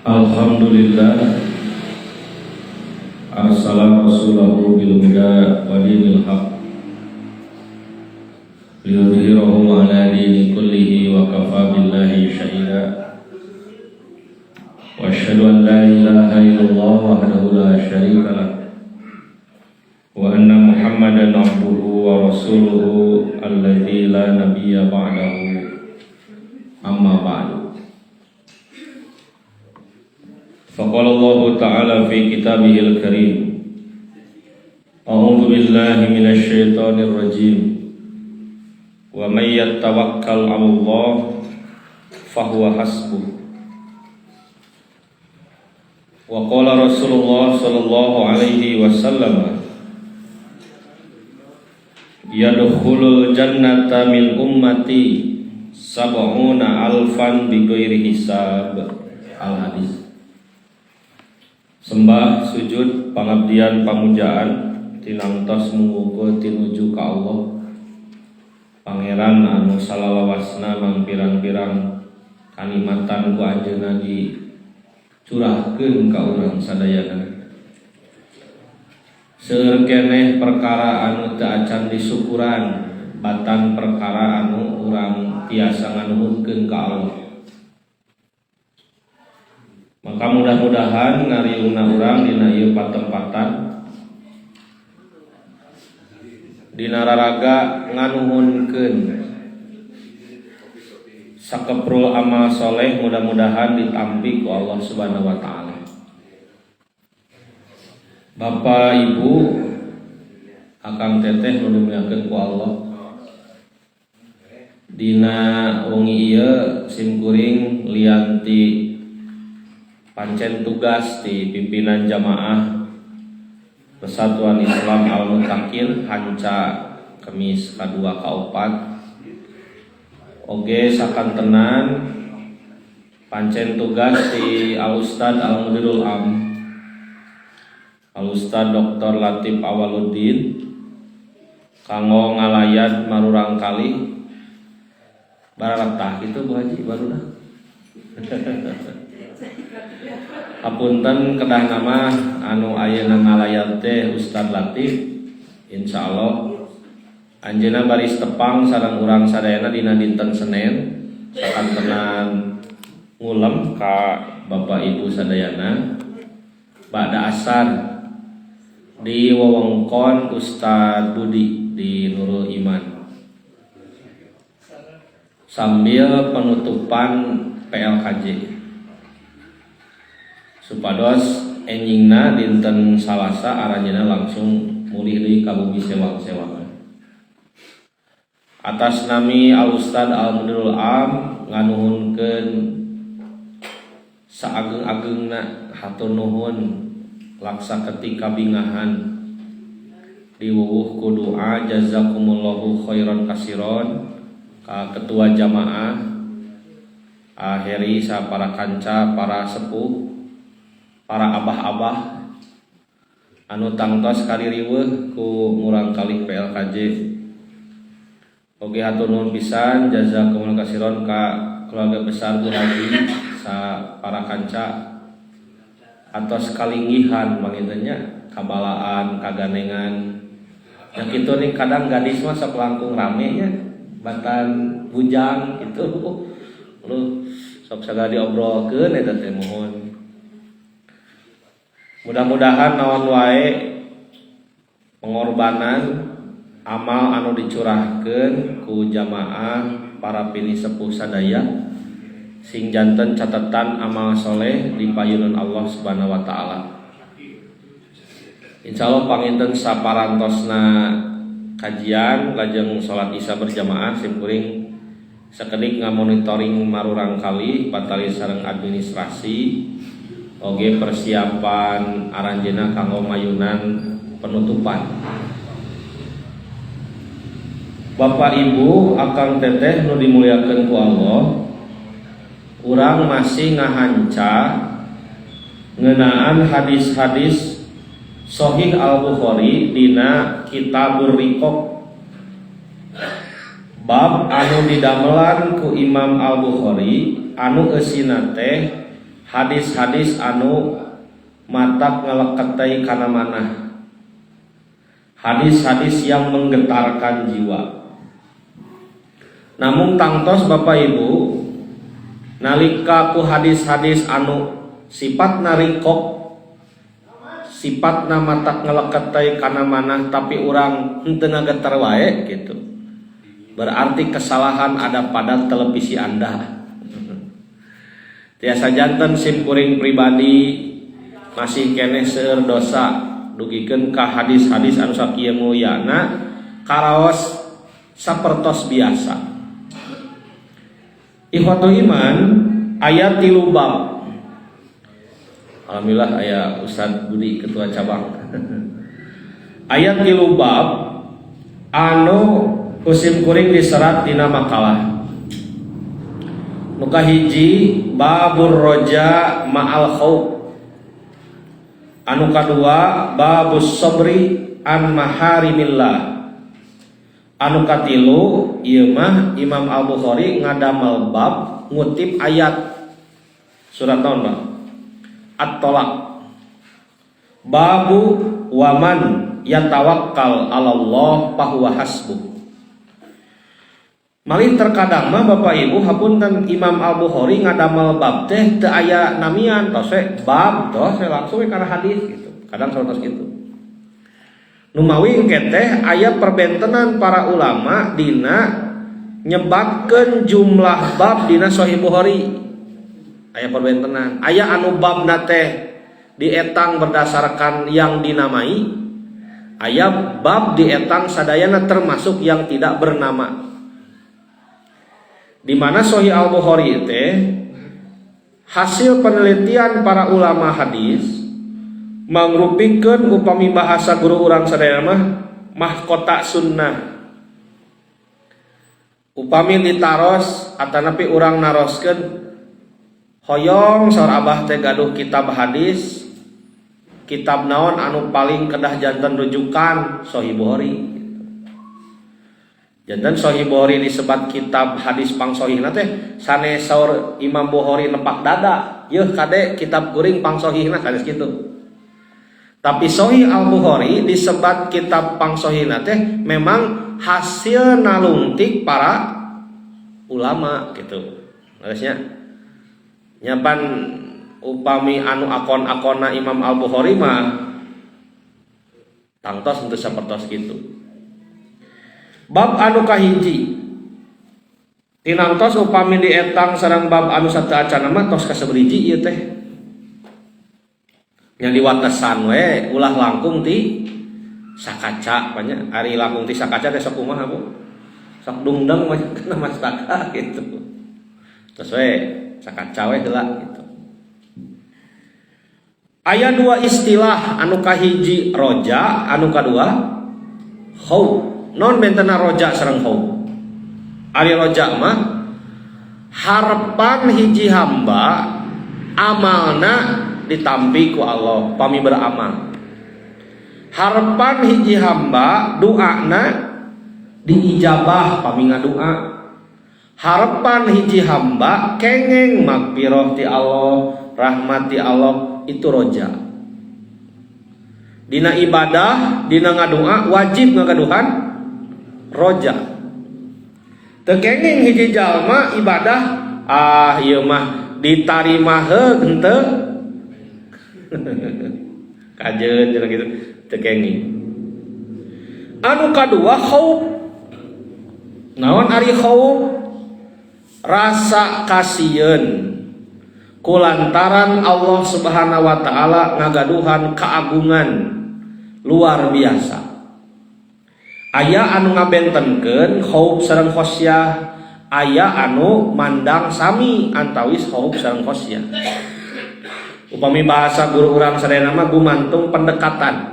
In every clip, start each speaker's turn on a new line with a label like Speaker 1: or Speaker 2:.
Speaker 1: Alhamdulillah arsala rasulahu bil huda wa dinil haq liyudhhirahu ala dini kullihi wa kafa billahi syahida. Wa asyhadu an la ilaha illallah wahdahu la syarika lah wa anna Muhammadan abduhu wa rasuluhu alladzi la nabiyya ba'dahu, amma ba'du. Faqala Allah Ta'ala fi kitabihil karim, a'udzu billahi minasy syaithanir rajim, wa may yatawakkal 'ala Allah fahuwa hasbuh. Wa qala Rasulullah sallallahu alaihi wasallam, yadkhulul jannata min ummati sab'una alfan bighairi hisab. Al hadis. Sembah sujud pangabdian pamujaan tinangtos mungukeun tinuju ka Allah, Pangeran anu salalawasna mangpirang-pirang kanikmatan ku anjeunna dicurahkeun ka urang sadayana. Seueur keneh perkara anu teu acan disukuran, batan perkara anu urang tiasa nganuhunkeun ka Allah. Maka mudah-mudahan ngariungna urang dina ieu patempatan, dina raraga nganuhunkeun sakeprul amal soleh, mudah-mudahan ditampi ku Allah Subhanahu wa Ta'ala. Bapak, Ibu, Akang, Teteh nu dimuliakeun ku Allah, dina wengi ieu simkuring lian ti pancen tugas di pimpinan jamaah Persatuan Islam Al Muttaqin hanca Kemis kadua kaopat, oge sakantenan pancen tugas di Al Ustad Al Mudirul Am Al Ustad Dr. Latif Awaluddin kanggo ngalayat marurang kali bararatah gitu, Bu Haji, baru dah. Hapunten, kedah nama anu ayeuna ngalayat teh Ustad Latif. Insyaallah anjeunna baris tepang sareng urang sadayana dina dinten Senin, sakantenan ngulem ka Bapak Ibu sadayana ba'da asar di wewengkon Ustad Budi di Nurul Iman, sambil penutupan PLKJ, supados enjingna dinten Salasa aranjeunna langsung mulih deui ka bumi sewang-sewangan. Atas nami Al Ustad Al Mudirul Am nganuhunkeun saageng-agengna hatur nuhun laksa ketika bingahan diwuwuh ku doa jazakumullahu khairan kasiron ka ketua jamaah Heri sa para kanca, para sepuh, para abah-abah anu tangtos kaririweuh ku murang kalih PLKJ. Oge hatur nuhun pisan jazakumullahu kasiron ka keluarga besar Bu Haji sa para kanca atos kalinggihan panginten nya, kabalaan kaganengan yang kitu nih. Kadang gadis mah sok langkung rame nya batan bujang itu lu sok sagala diobrolkeun eta teh. Mohon mudah-mudahan naon wae pengorbanan amal anu dicurahkeun ku jamaah para pinisepuh sadaya sing janten catatan amal soleh di payunan Allah Subhanahu wa Taala. Insyaallah panginten saparantosna kajian lajeng salat Isya berjamaah, simkuring sakedik ngamonitoring marurang kali patali sareng administrasi oge persiapan aranjeuna kanggo mayunan penutupan. Bapak, Ibu, Akang, Teteh nu dimuliakeun ku Allah, urang masih ngahanca ngeunaan hadis-hadis Sahih Al-Bukhari dina Kitabur Riqaq, bab anu didamelan ku Imam Al-Bukhari anu eusina teh Hadis-hadis anu matak ngaleket kana manah, hadis-hadis yang menggetarkan jiwa. Namun tangtos, Bapak Ibu, nalika ku hadis-hadis anu sifatna rikok, sifatna matak ngaleket kana manah, tapi urang henteu ngageter wae gitu, berarti kesalahan ada pada televisi Anda. Tiasa janten sim kuring pribadi masih keneh seueur dosa dugikeun ka hadis-hadis anu sakieu mulyana karaos sapertos biasa. Ikhwatul iman, aya 3 bab. Alhamdulillah aya Ustad Budi, ketua cabang. Aya 3 bab anu ku sim kuring diserat dina makalah. Nu kahiji, babur roja ma'al khauf. Anu kadua, babus sabri an maharimillah. Anu katilu, ieu mah Imam Al Bukhari ngadamel bab ngutip ayat surat naon, Pak? At-Tolak. Babu waman yatawakkal 'alallah fahuwa hasbuh. Malih terkadang mah, Bapak Ibu, hapunten, Imam Al Bukhari ngadamel bab teh teu aya namian, tos we bab, tos we langsung we kana hadis gitu. Kadang sapertos gitu. Numawi engke teh aya perbentenan para ulama dina nyebatkeun jumlah bab dina Sahih Bukhari. Aya perbentenan. Aya anu babna teh dietang berdasarkan yang dinamai, aya bab dietang sadayana termasuk yang tidak bernama. Di mana Sahih Al Bukhari teh hasil penelitian para ulama hadis mangrupikeun, upami bahasa guru urang sadayana mah, mahkota sunnah. Upami ditaros atanapi urang naroskeun, hoyong saur abah teh gaduh kitab hadis, kitab naon anu paling kedah janten rujukan? Sahih Bukhari. Janten Sahih Bukhari disebat kitab hadis pangsohihna teh sanes saur Imam Bukhari nepak dada, "Yeuh kade, kitab kuring pangsohihna," kades kitu. Tapi Sahih Al Bukhari disebat kitab pangsohihna teh memang hasil nalungtik para ulama gitu. Maksudnya nyapan upami anu akon-akonna Imam Al Bukhari mah tangtos untuk sapertos gitu. Bab anu kahiji tinangtos upami dietang sareng bab anu sateuacanna mah tos kasabariji ieu teh. Yang diwatesan we ulah langkung ti sakaca banyak. Ari langkung ti sakaca teh sok kumaha, Bu? Sok dungdeng mah kana mastaka gitu. Terus we sakaca we heula gitu. Aya dua istilah, anu kahiji roja, anu kadua khauf. Naon bentena roja sareng khauf? Ari roja mah harapan hiji hamba amalna ditampi ku Allah pami beramal. Harapan hiji hamba doana diijabah pami ngadua. Harapan hiji hamba kengeng magfirah ti Allah, rahmat ti Allah, itu roja. Dina ibadah, dina ngadua wajib ngagaduhan roja. Teu kenging hiji jalma ibadah, "Ah, ieu mah ditarima heug henteu kajeun," cenah gitu. Teu kenging. Anu kadua, khauf. Naon ari khauf? Rasa kasieun kulantaran Allah Subhanahu wa taala ngagaduhan keagungan luar biasa. Aya anu ngabentenkeun khauf sareng khosyah, aya anu mandang sami antawis khauf sareng khosyah. Upami bahasa guru urang sadayana mah gumantung pendekatan.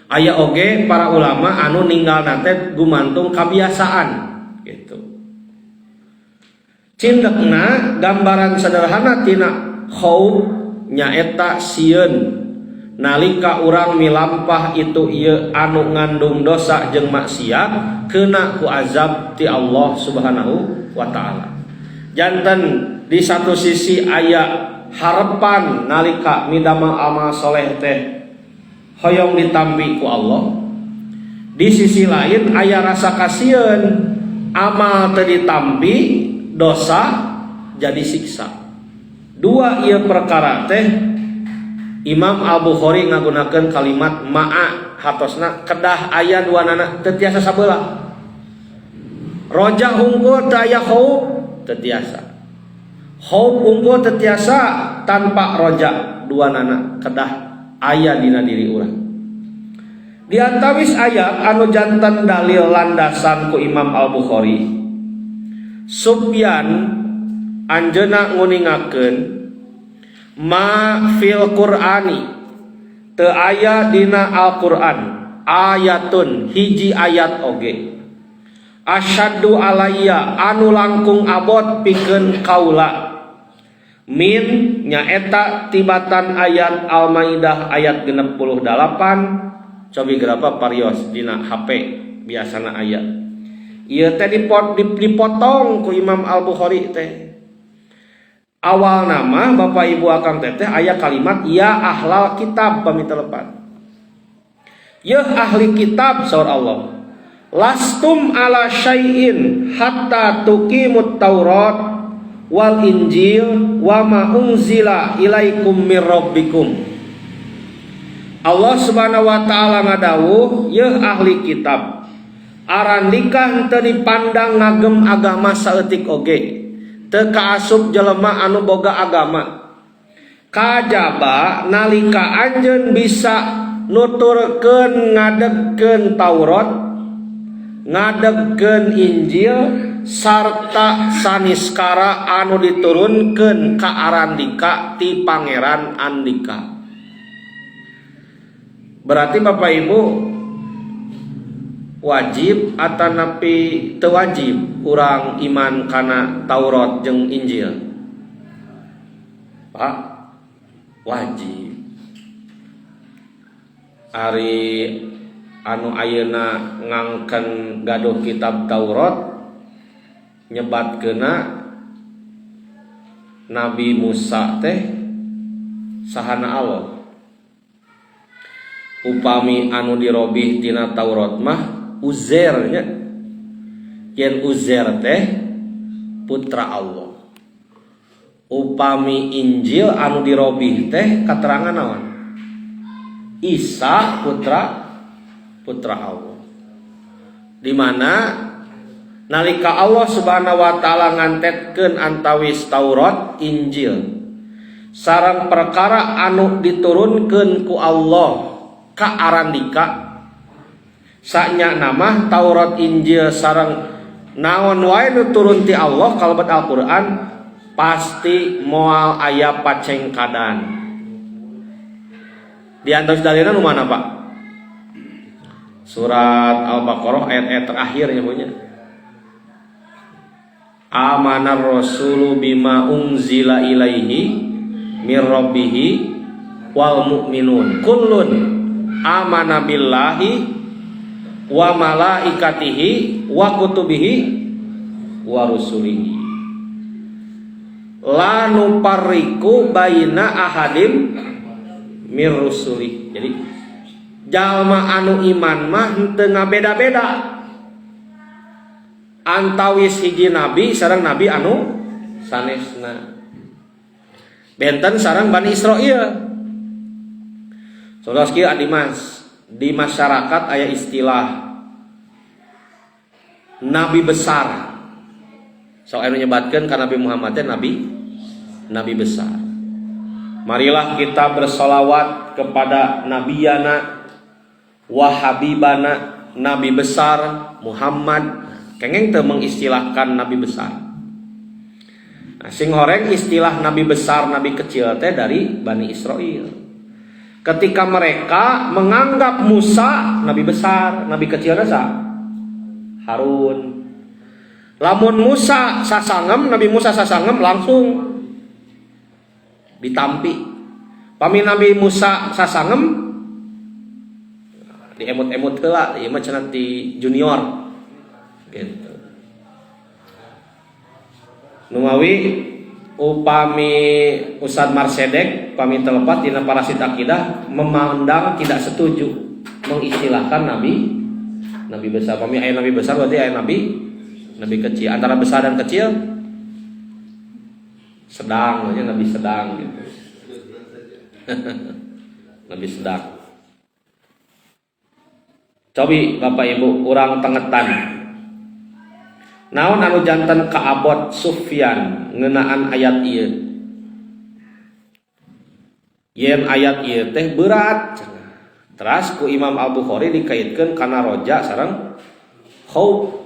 Speaker 1: Aya oge para ulama anu ninggalna teh gumantung kebiasaan gitu. Cindekna gambaran sederhana tina khauf nyaeta sieun nalika urang milampah itu ieu anu ngandung dosa jeung maksiat, kena ku azab ti Allah Subhanahu wa taala. Janten Di satu sisi aya harapan nalika midamel amal soleh teh hoyong ditampi ku Allah. Di sisi lain aya rasa kasieun, amal teu ditampi, dosa jadi siksa. Dua ieu perkara teh Imam Al-Bukhari ngagunakeun kalimat ma'a, hatosna kedah aya dua nana, teu tiasa sabelah. Roja hungkul teu aya khauf teu tiasa. Khauf hungkul teu tiasa tanpa roja, dua nana kedah aya dina diri urang. Di antawis ayat anu janten dalil landasan ku Imam Al-Bukhari, Sufyan anjeuna nguningakeun ma fil Qur'ani, teu aya dina Al-Qur'an ayatun hiji ayat oge asyaddu alayya anu langkung abot pikeun kaula min nyaeta tibatan ayat Al-Maidah ayat 68. Cobi berapa parios dina HP biasana aya. Ieu teh dipotong ku Imam Al-Bukhari teh. Awal nama Bapak Ibu akang teteh aya kalimat ya ahlal kitab, pami telepat. Ya ahli kitab, saur Allah. Lastum ala syai'in hatta tuqimut Taurat wal Injil wa ma unzila ilaikum mir rabbikum. Allah Subhanahu wa taala ngadawuh, yeuh ahli kitab, arandika henteu dipandang ngagem agama saeutik oge, teu kaasup jelema anu boga agama kajaba nalika anjeun bisa nuturkeun, ngadegkeun Taurat, ngadegkeun Injil sarta saniskara anu diturunkeun ka arandika ti Pangeran andika. Berarti Bapak Ibu, wajib atanapi teu wajib urang iman kana Taurat jeung Injil? Pak, wajib. Ari anu ayeuna ngangken gaduh kitab Taurat nyebatkeuna Nabi Musa teh sahana Allah. Upami anu dirobih tina Taurat mah Uzair nya, yen Uzair teh putra Allah. Upami Injil anu dirobih teh katerangan naon? Isa putra putra Allah. Di mana nalika Allah Subhanahu wa taala ngantetkeun antawis Taurat, Injil sareng perkara anu diturunkeun ku Allah ka arandika, sanya nama Taurat, Injil sareng naon wae nu turun ti Allah kalebet Al-Qur'an pasti moal aya pacengkadan. Di antara dalilna nu mana, Pak? Surat Al-Baqarah ayat-ayat terakhir punya. Amanar rasulu bima unzila ilaihi mir rabbihi wal mu'minun kullun amana billahi wa malaikatihi wa kutubihi wa rusulihi la nufarriqu baina ahadim mir rusuli. Jadi jalma anu iman mah henteu ngabeda-beda antawis hiji nabi sareng nabi anu sanesna. Benten sareng Bani Israil. Saudara kieu, Adimas, di masyarakat aya istilah nabi besar. So anu nyebatkeun ka Nabi Muhammad teh nabi nabi besar. Marilah kita bersolawat kepada nabiyana wa habibana, nabi besar Muhammad. Kengeng teu mengistilahkan nabi besar? Nah, sing horeng istilah nabi besar, nabi kecil teh dari Bani Israel. Ketika mereka menganggap Musa nabi besar, nabi kecilnya sa Harun. Lamun Musa sasangem, Nabi Musa sasangem langsung ditampi. Pami Nabi Musa sasangem diemut-emut heula, ieu mah cenah ti junior. Gitu. Numawi Upami Ustad Marsedek, pami telepat dina parasit akidah, memandang tidak setuju mengistilahkan nabi nabi besar. Pami aya nabi besar, berarti aya nabi nabi kecil. Antara besar dan kecil sedang, namanya nabi sedang gitu. Nabi sedang. Cobi Bapak Ibu, urang tengetan. Naon anu janten kaabot Sufyan ngeunaan ayat ieu? Yen ayat ieu teh berat. Teras ku Imam Al-Bukhari dikaitkeun kana roja sareng khauf.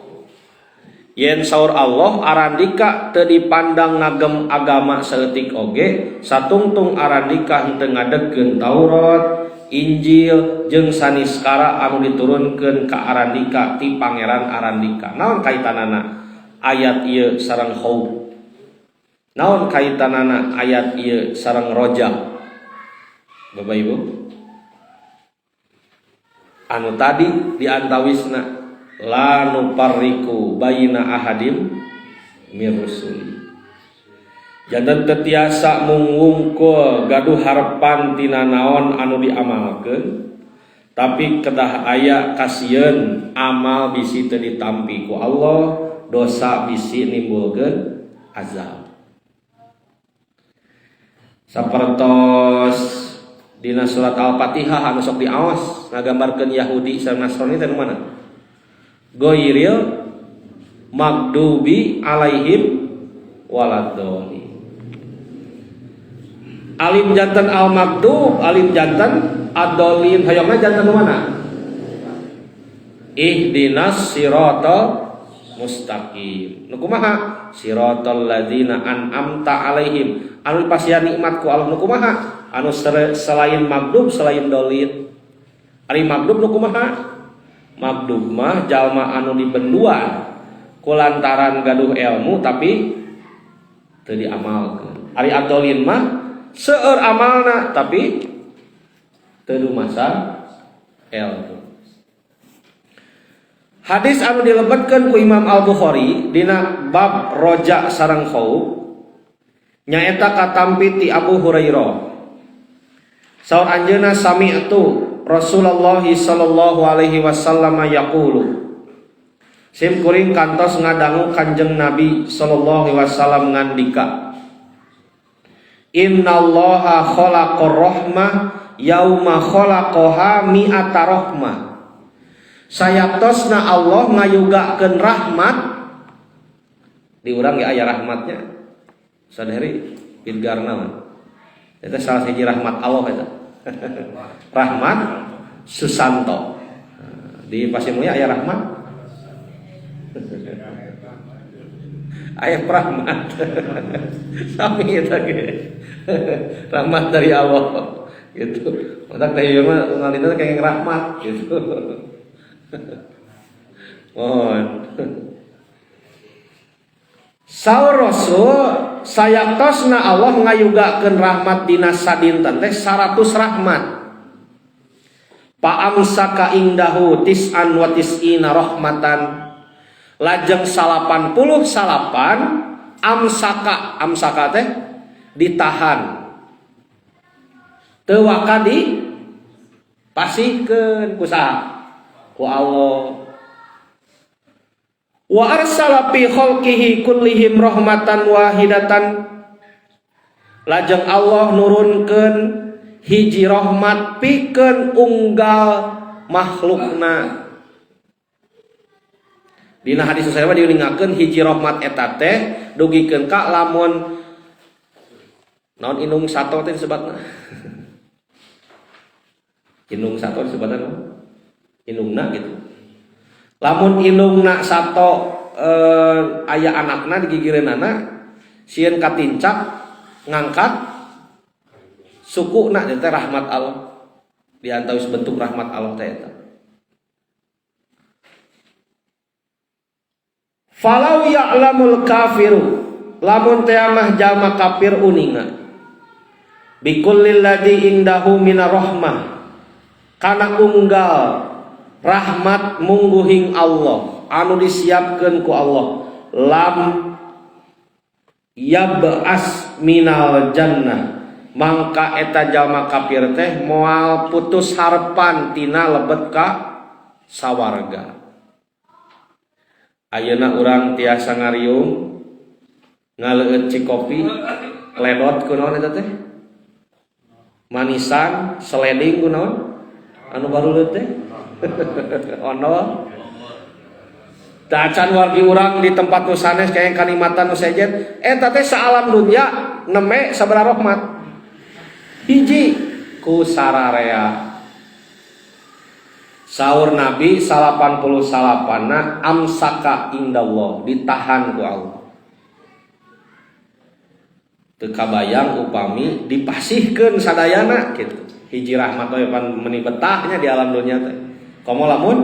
Speaker 1: Yen saur Allah, arandika teu dipandang ngagem agama saeutik oge, satungtung arandika henteu ngadegkeun Taurat, Injil jeung saniskara anu diturunkeun ka arandika ti pangeran arandika. Naon kaitanana ayat ieu sareng khauf? Naon kaitanana ayat ieu sareng roja? Bapak Ibu, anu tadi diantawisna la nufarriqu baina ahadim mir rusuli. Janten teu tiasa mung wungkul gaduh harepan tina naon anu diamalkeun, tapi kedah aya kasieun amal bisi teu ditampi ku Allah, dosa bisi nimbulkeun azab. Sapertos dina surat Al-Fatihah anu sok diaos ngagambarkeun Yahudi sareng Nasrani teh mana? Ghairil maghdubi alaihim waladdallin. Alim janten al maghdub, alim janten ad-dallin, hoyongna janten mana? Ihdinas siratal mustaqim. Nu kumaha? Siratal ladzina an'amta alaihim. Anu dipasihan nikmat ku Allah nu kumaha? Anu selain maghdub, selain dolin. Ari maghdub nu kumaha? Maghdub mah jalma anu dibenduan kulantaran gaduh ilmu tapi teu diamalkeun. Ari ad-dolin mah seueur amalna tapi teu dumasar ilmu. Hadis anu dilebetkeun ku Imam Al-Bukhari dina bab roja sareng khauf nyaeta katampi ti Abu Hurairah. Saur anjeunna, sami'tu Rasulullah sallallahu alaihi wasallam yaqulu. Sim kuring kantos ngadangu Kanjeng Nabi sallallahu alaihi wasallam ngandika, Innallaha khalaqar rahmah yauma khalaqaha mi'ata rahmah. Sayaktosna Allah ngayugakeun rahmat di urang ge aya rahmatnya. Sadari Pilgarna mah. Eta salah siji rahmat Allah eta. Rahmat Susanto. Di Pasir Mulia aya rahmat. Aya rahmat. Sami eta ge. Rahmat dari Allah gitu. Matak teh ieu mah ngalina kayak rahmat gitu. Mohon. Saur Rasul, sayaktosna Allah ngayugakeun rahmat dina sadinten teh 100 rahmat. Paamsaka indahu tis'an wa tis'ina rahmatan. Lajeng 89 amsaka, amsaka teh ditahan. Teu waka di pasihkeun ku saha? Ku Allah. Wa arsala fi khalqihi kullihim rahmatan wahidatan. Lajeng Allah nurunkeun hiji rahmat pikeun unggal makhlukna. Dina hadis saya mah diuningakeun hiji rahmat eta teh dugikeun ka lamun naon indung sato teh disebutna. Indung sato disebutna naon? Indungna gitu. Lamun indungna sato aya anakna digigireunana sieun katincak ngangkat sukuna teh rahmat Allah. Di antawis bentuk rahmat Allah teh eta. Falau ya'lamul kafiru, lamun teh mah jalma kafir uninga bikullil ladzi indahu minar rahmah, kana unggal rahmat mungguhing Allah anu disiapkeun ku Allah, lam Yab'as minal jannah mangka eta jalma kafir teh moal putus harepan tina lebet ka sawarga. Ayeuna urang tiasa ngariung ngaleueut cikopi ledot kunaon eta teh manisan seleding kunaon anu baru teh ondol dacan wargi urang di tempat nu sanes kaya kanikmatan nu sejen eta teh saalam dunya neme sabaraha rahmat hiji ku sararea. Saur Nabi 89-na amsaka indallah ditahan ku Allah. Teu kabayang upami dipasihkeun sadayana kitu. Hiji rahmat we pan meuni betahnya di alam dunya teh. Komo lamun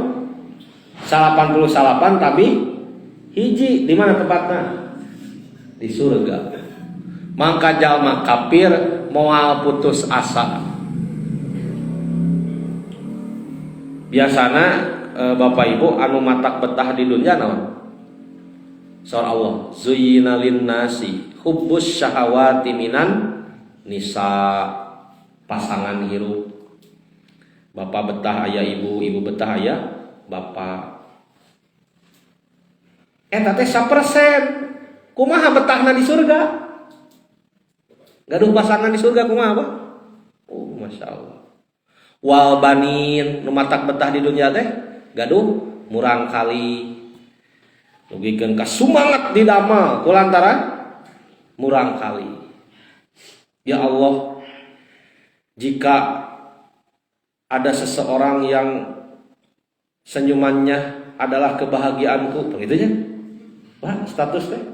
Speaker 1: 89 tapi hiji di mana tempatna? Di surga. Mangka jalma kafir moal putus asa. Biasana Bapak Ibu anu matak betah di dunia naon? Saur Allah, zuyyina linnasi hubbus syahawati minan nisa, pasangan hirup. Bapak betah aya ibu, ibu betah aya bapak. Eta teh 1%. Kumaha betahna di surga? Gaduh pasangan di surga kumaha, Pak? Oh, Masya Allah. Wal banin nu matak betah di dunia teh gaduh murang kali dugikeun ka sumanget di damel kulantaran murang kali. Ya Allah, jika ada seseorang yang senyumannya adalah kebahagiaanku, begitu nya? Wah, status teh.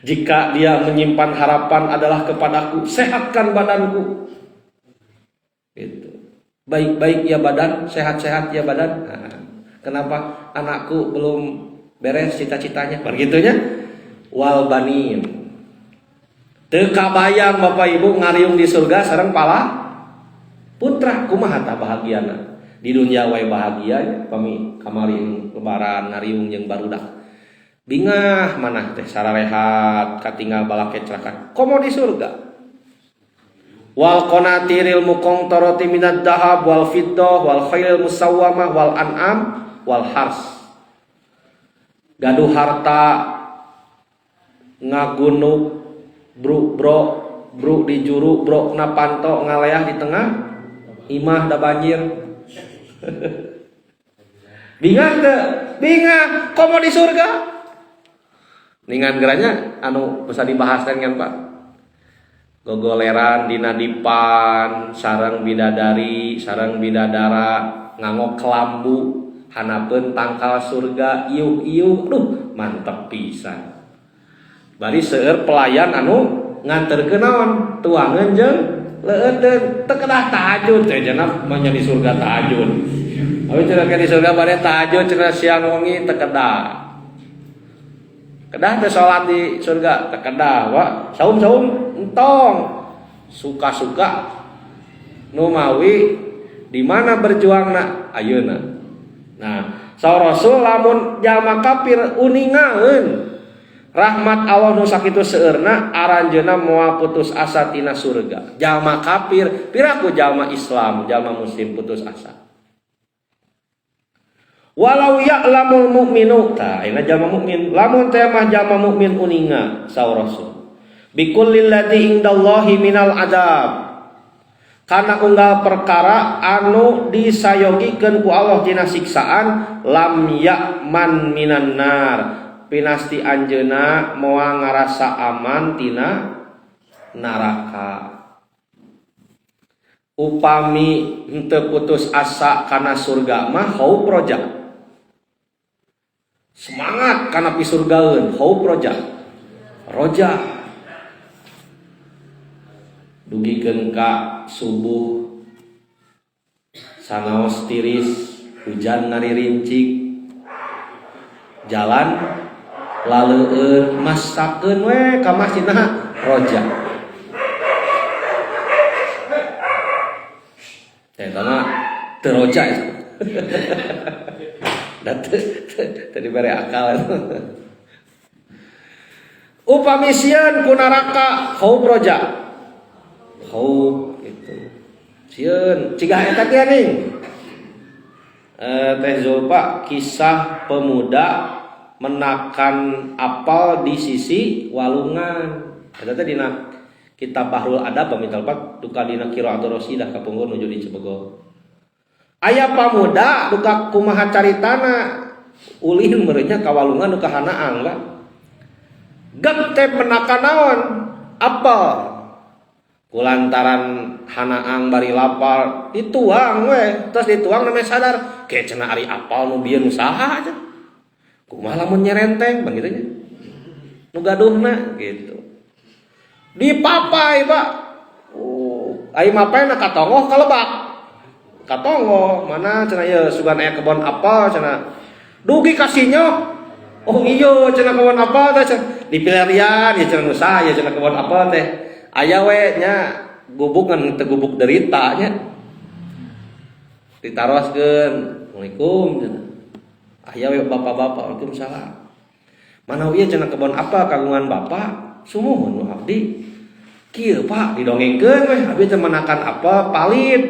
Speaker 1: Jika dia menyimpan harapan adalah kepadaku, sehatkan badanku. Gitu. Baik-baik ya badan, sehat-sehat ya badan. Nah, kenapa anakku belum beres cita-citanya? Begitunya. Wal banin. Teu kabayang Bapak Ibu ngariung di surga sareng pala putra kumaha tah bahagiana. Di dunia wae bahagia nya pami kamari lebaran ngariung jeung barudak. Bingah manah teh sararehat katinggal balake cerakan komo di surga. Wal qanatiril muqantarati minad dahab wal fiddah wal khailil musawwamah wal an'am wal hars. Gaduh harta ngagunuk bru bro bru di juru bro na panto ngaleah di tengah imah da banjir. Bingah teh bingah komo di surga. Ningan geranya anu bisa dibahas kan Pak. Gogoleran dina dipan sareng bidadari sareng bidadara nganggo kelambu hanapeun tangkal surga iuh-iuh duh mantep pisan. Bari seueur pelayan anu nganterkeun naon tuangeun jeung leueuteun teu kedah tahajud teh cenah mah di surga tahajud. Abi cenah di surga bade tahajud cenah siang wengi teu kedah. Kedah teh salat di surga teu kedah wa saum-saum entong suka-suka nu mawi di mana berjuangna ayeuna. Nah, saur Rasul lamun jalma kafir uningaeun rahmat Allah nu sakitu seueurna aranjeunna moal putus asa tina surga. Jalma kafir piraku jalma Islam, jalma muslim putus asa. Walau ya'lamul mu'minu ta ayeuna jalma mukmin lamun teh mah jalma mukmin uninga saur Rasul bikullil ladzi indallahi minal adab kana unggal perkara anu disayogikeun ku Allah tina siksaan lam ya'man minan nar pinasti anjeunna moal ngarasa aman tina neraka. Upami henteu putus asa kana surga mah khauf roja. Semangat kana pisurgaeun khauf roja. Roja dugikeun ka subuh sanaos tiris hujan ngaririncik jalan laleueun masakeun we ka masjid nah roja. Eta mah teu roja eta. Da teu dibere akal. Upami sieun ku neraka khauf roja. Khauf gitu. Sieun cigah eta teh nih. Teh Zulfa kisah pemuda menakan apel di sisi walungan. Eta teh dina kitab Bahrul Adab pami teu duka dina Qiraatur Rasidah kapungkur nuju di Cibegol. Aya pamuda duka kumaha caritana ulin meureunnya ka walungan duka hanaang lah. Gep teh menakan naon? Apel. Kulantaran hanaang bari lapar dituang we, terus dituang namanya sadar, ke cenah ari apel nu bieu nu saha aja. Kumaha lamun nyerenteng bang gitu nya. Nu gaduhna gitu. Dipapai, Pak. Oh, ai mapaina ka tonggoh kalebak. Ka tonggoh mana cenah ieu sugan aya kebon apel cenah. Dugi ka sinyo. Oh iya cenah kebon apel teh cenah. Dipilarian ya cenah nu saha ya cenah kebon apel teh. Aya we nya gubuk ngan teu gubuk derita nya. Ditaroskeun, Assalamualaikum cenah. Aya we bapak-bapak, waalaikumsalam. Mana ieu cenah kebon apel kagungan bapak? Sumuhun nu abdi. Kieu Pak didongengkeun we abdi teh menakan apel palit.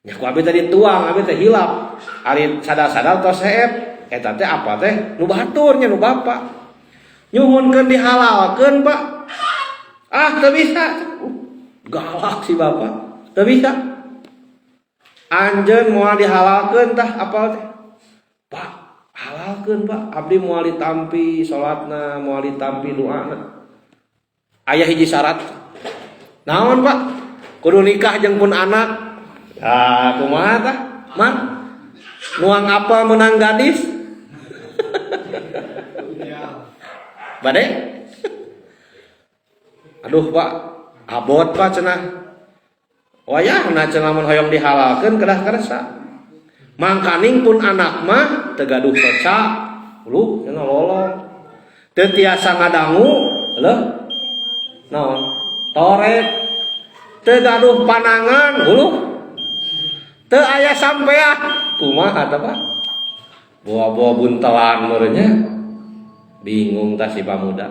Speaker 1: Nya ku abdi tadi tuang, abdi teh hilap. Ari sadar-sadar tos heep, eta teh apa teh? Nu batur nya nu bapak. Nyuhunkeun dihalalkeun Pak. Ah teu bisa. Galak si bapak. Teu bisa. Anjeun moal dihalalkeun tah apal teh. Pak, halalkeun Pak. Abdi moal ditampi salatna, moal ditampi doana. Aya hiji syarat. Naon Pak? Kudu nikah jeung pun anak. Ah, kumaha tah? Man? Nuang apa menang gadis? Bade? Aduh Pak, abot Pak cenah. Wayahna cenah mun hoyong dihalalkeun kedah kersa. Mangkaning pun anak mah teu gaduh soca, uluh cenah lolong. Teu tiasa ngadangu, leuh. Naon? Toret. Teu gaduh panangan, uluh. Teu aya sampean. Kumaha tah Pak? Bawa-bawa buntelan meureunnya. Bingung tah si pamuda.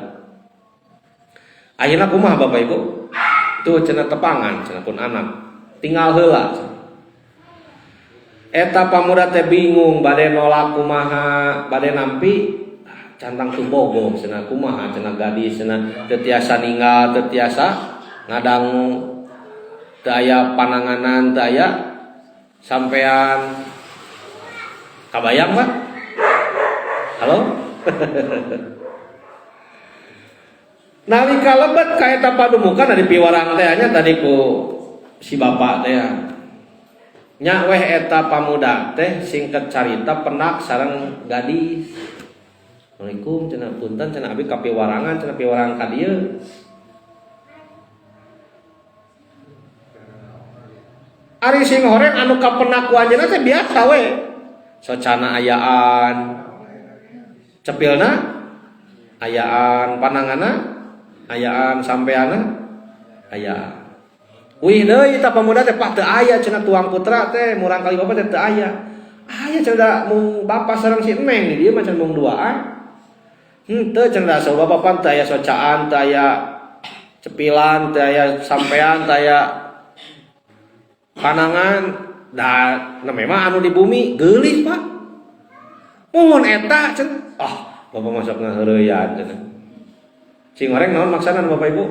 Speaker 1: Ayeuna kumaha Bapak Ibu? Tuh cenah tepangan, cenah pun anak. Tinggal heula. Eta pamuda teh bingung bade nolak kumaha, bade nampi cantang tumbogo cenah kumaha cenah gadis cenah teu tiasa ninggal, teu tiasa ngadangu, teu aya pananganan, teu aya sampean. Kabayang Pak? Halo? Nalika lebet ka eta padumukan dari piwarang teh nya tadi ku si bapak teh nya weh eta pamuda teh singkat carita penak sareng gadis. Assalamualaikum cenah punten cenah abi ka piwarangan cenah piwarang ka dieu. Ari sing horeng anu kapenak ku anjeunna teh biasa we. Socana ayaan, cepilna ayaan, pananganna ayaan, sampeanna ayaan. Wih deui eta pamuda teh pak teu aya cenah tuang putra teh murang kali bapak teh teu aya. Aya cenah mung bapak sareng si Neng di dieu mah cenah mung duaan. Henteu cenah so bapak pan teu aya socaan, teu aya cepilan, teu aya sampean, teu aya panangan. Da na memang anu di bumi geulis Pak. Mun eta cenah. Ah, bapak masuk ngaheureuyan cenah. Cing oreng naon maksana Bapak Ibu?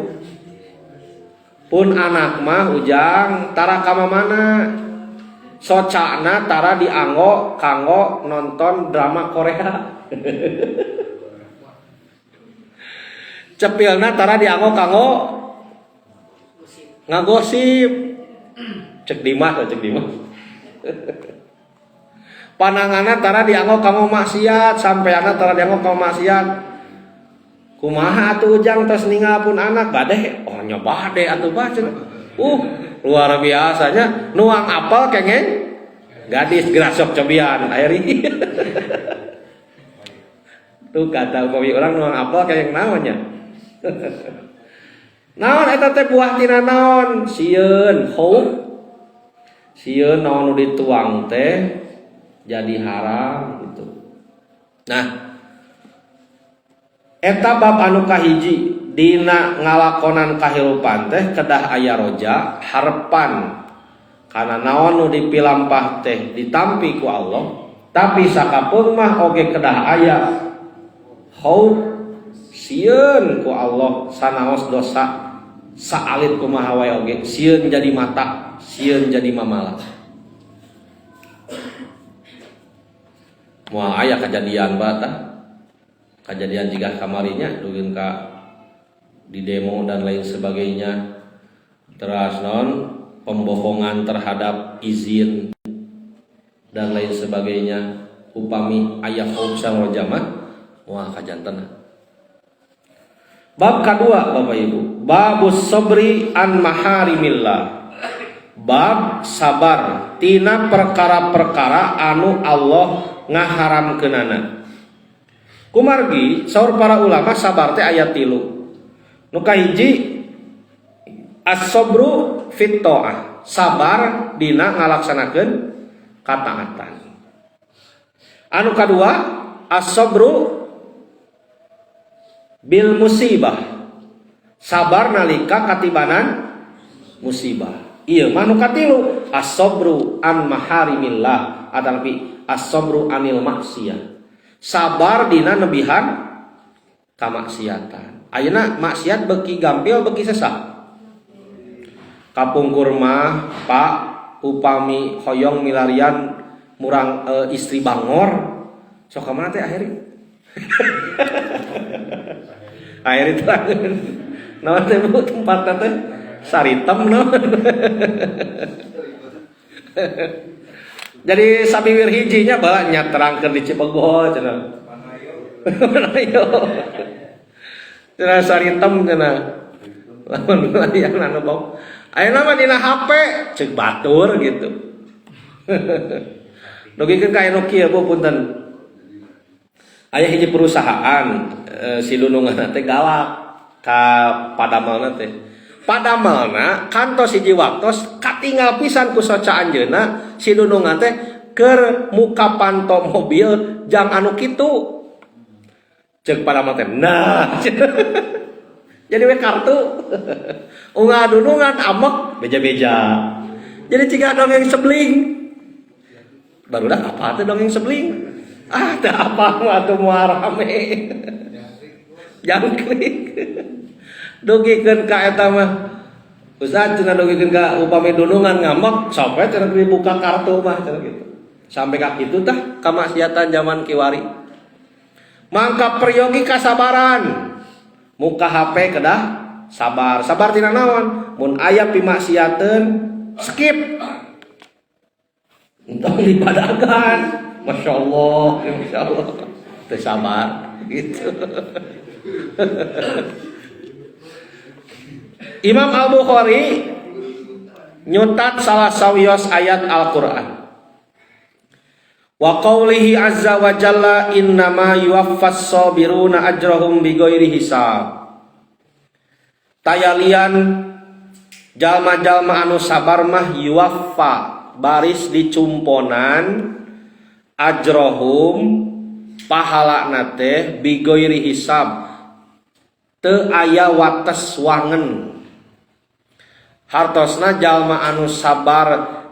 Speaker 1: Pun anak mah ujang tara ka mamana. Socana tara dianggo kanggo nonton drama Korea. Cepilna tara dianggo kanggo ngagosip. Cek Dimas, cek Dimas. Pananganna tara dianggo kanggo maksiat, sampeanna tara dianggo kanggo maksiat. Kumaha atuh ujang tos ninggal pun anak bade, oh nya bade atuh bah cenah. Luar biasanya nuang apel kengeng gadis gerasok cobian airi. Tuh kata upami orang nuang apel kengeng naon nya. Naon eta teh buah tina naon? Sieun khauf. Sieun naon nu dituang teh jadi haram gitu. Nah, Eta bab anu kahiji dina ngalakonan kahirupan teh kedah aya roja harepan kana naon nu dipilampah teh ditampi ku Allah, tapi sakapeung mah oge kedah aya khauf sieun ku Allah sanaos dosa saalit kumaha wae oge sieun jadi mata, sieun jadi mamala. Moal aya kejadian bata. Kejadian jika kamarinya dugin ka di demo dan lain sebagainya. Teras non pembohongan terhadap izin dan lain sebagainya. Upami aya khauf sareng roja mah moal kajantena. Bab kedua Bapak Ibu, babus sabri an maharimillah. Bab sabar tina perkara-perkara anu Allah ngaharamkeunana. Kumargi saur para ulama sabar teh aya 3. Nu kahiji as-sabru fit ta'ah, sabar dina ngalaksanakeun kataatan. Anu kadua as-sabru bil musibah, sabar nalika katibanan musibah. Ieu mah nu katilu as-sabru an maharimillah atawi as-sabru anil maksiyah, sabar dina nebihan kamaksiatan. Ayeuna maksiat beuki gampil beuki sesah. Kapungkur mah Pak upami hoyong milarian murang istri bangor sok ka mana teh akhirnya? Akhirnya terangeun. Naon teh Bu tempatna teh? Saritem naon. Jadi sabiwir hijinya bae nya terangkeun di Cibego cenah. Manayo. Cenah saritem cenah. Lamun milarian anu bau. Ayeuna mah dina HP ceuk batur gitu. Dugikeun ka anu kieu Bu punten. Aya hiji perusahaan si dununganna teh galak ka padamelna teh. Padamelna kantos hiji waktos katinggal pisan ku soca anjeunna si dunungan teh keur muka panto mobil jang anu kitu. Ceuk padamel teh nah. Jadi we kartu. Unggal dunungan amek beja-beja. Jadi ciga dongeng sebling. Barudak apa teh dongeng sebling? Ah, teh apa mah atuh moal rame. Jangkrik. Dugikeun ka eta mah. Ustaz cenah dugikeun ka upami dunungan ngambek sampai cenah dibuka kartu mah cenah gitu. Sampai ka kitu tah kamaksiatan zaman kiwari. Mangka peryogi kasabaran. Muka HP kedah sabar. Sabar tina naon? Mun aya pimaksiateun skip. Entong dipadagan. Masya Allah, Masya Allah. Teu sabar gitu. Imam Al-Bukhari nyutat salah sawios ayat Al-Qur'an. Wa qawlihi azza wa jalla innama yuwaffas sabiruna ajrahum bighairi hisab. Tayalian jalma-jalma anu sabar mah yuwaffa baris dicumponan ajrohum pahalana teh bighairi hisab, teu aya wates wangen. Hartosna jalma anu sabar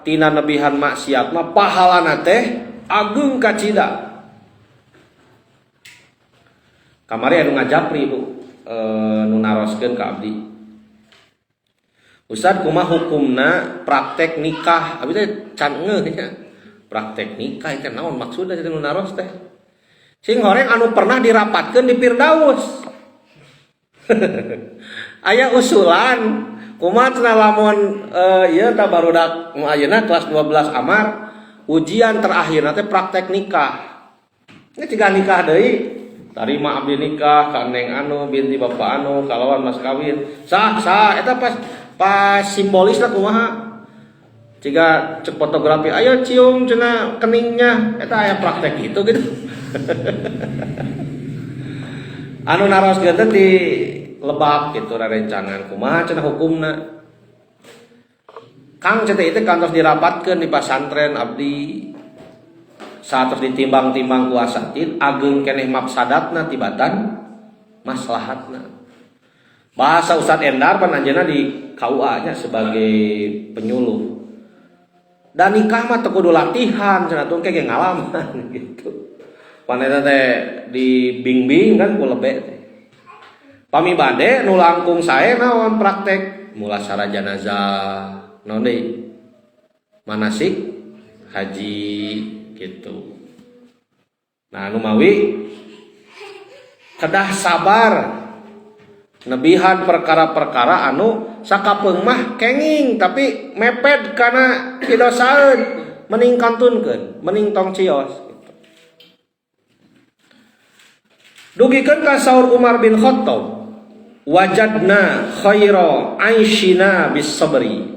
Speaker 1: tina nebihan maksiat mah pahalana teh agung kacida. Kamari anu ngajapri Bu, nu naroskeun ka abdi. Ustaz kumaha hukumna praktek nikah? Abdi teh can ngeuh nya. Praktek nikah teh naon maksudna teh nu naros teh? Sing horeng anu pernah dirapatkeun di Firdaus. Aya usulan kumaha cenah lamun ieu tah barudak nu ayeuna kelas 12 amar ujian terakhir teh praktek nikah. Ini ciga nikah deui, tarima abdi nikah ka neng anu binti bapak anu kalawan mas kawin. Sah sah eta pas simbolis lah kumaha. Ciga cek fotografi ayo cium cenah keningnya eta aya praktek gitu gitu. Anu naroskeun teh di lebak gitu rerencangan kumaha cenah hukumna. Kang cenah itu kantos dirapatkeun di pasantren abdi saatos ditimbang-timbang ku asatid ageung keneh mafsadatna tibatan Maslahatna. Bahasa Ustaz Endar pan anjeunna di KUA nya sebagai penyuluh. Dan nikah mah teu kudu latihan cenah tuh kayak ngalaman gitu. Pan eta teh dibimbing kan ku lebe teh. Pami bade nu langkung sae naon praktek mulasara janazah, naon deui? Manasik haji gitu. Nah, nu mawi kedah sabar nebihan perkara-perkara anu sakapeung mah kenging tapi mepet kana pidosaeun, mending kantunkeun, mending tong cios gitu. Dugikeun ka saur Umar bin Khattab, wajadna khaira aishina bis sabri.